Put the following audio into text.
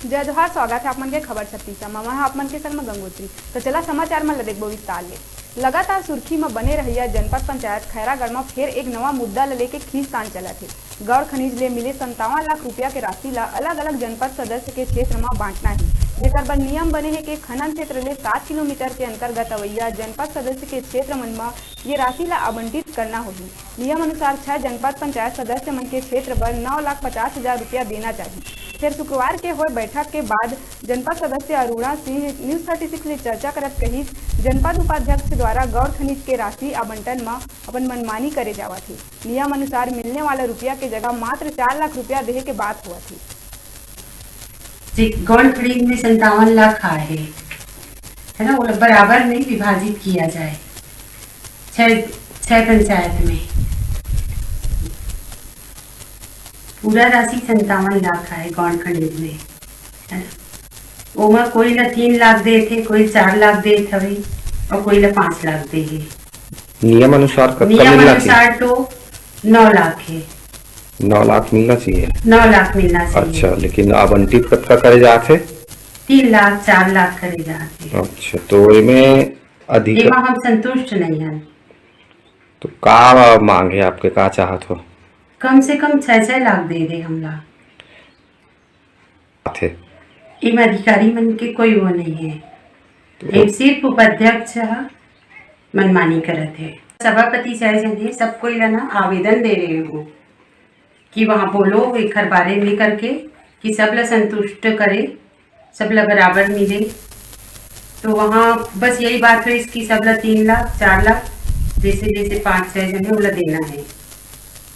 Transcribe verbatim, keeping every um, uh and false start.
जय जोहार, स्वागत हे आप मन के खबर छत्तीस म। मैं ह आप मन के संग म गंगोत्री। तो चला समाचार मन ल देखबो विस्तार ले। लगातार सुर्खी म बने रहइया जनपद पंचायत खैरागढ़ म फेर एक नवा मुद्दा ल लेके खींचतान चलत हे। गौर खनिज ले मिले संतावन लाख रुपया के राशि ल अलग-अलग जनपद सदस्य के क्षेत्र म बांटना हे, जेकर बर नियम बने हे के खनन क्षेत्र ले सात किलोमीटर के अंतर्गत अवइया जनपद सदस्य के क्षेत्र मन म ये राशि ल आवंटित करना होही। नियम अनुसार छह जनपद पंचायत सदस्य मन के क्षेत्र बर नौ लाख पचास हजार रुपया देना चाही। फेर शुक्रवार के होए बैठक के बाद जनपद सदस्य Aruna Singh news thirty six ले चर्चा करत कहिस, जनपद उपाध्यक्ष द्वारा गौर खनिज के राशि आवंटन म अपन मनमानी करे जावत हे। नियम अनुसार मिलने वाला रुपया के जगह मात्र चार लाख रुपया देहे के बात होवत हे। जी, गौर खनिज में संतावन लाख आए हे, है ना, वो बराबर नहीं विभाजित किया जाए छह, छह पंचायत में। पूरा राशि संतावन लाख आए गौर खनिज में, है ना। ओमा कोई ला तीन लाख देत हे, कोई चार लाख देत हवे और कोई ला पाँच लाख दे हे। नियम अनुसार कतका नियम मिलना अनुसार चाहिए? तो नौ लाख हे। नौ लाख मिलना चाहिए। नौ लाख मिलना चाहिए। अच्छा, लेकिन आवंटित कतका करे जात हे? तीन लाख, चार लाख करे जात हे। अच्छा, तो एमे अधिक एमा हम संतुष्ट नहीं हन। तो का मांग हे आपके, का चाहत हो? कम से कम छह छह लाख दे दे हमला। बात हे। एमा अधिकारी मन के कोई वो नहीं है। तो एक सिर्फ उपाध्यक्ष ह मनमानी करत हे। सभापति चाहे जन हे, सब कोई ला ना आवेदन दे रहे हो कि वहाँ बोलो एकर बारे में करके कि सब ला संतुष्ट करे, सब ला बराबर मिले। तो वहाँ बस यही बात हुई कि सब ला तीन लाख, चार लाख, जैसे जैसे पाँच छह जन हे, ओला देना है।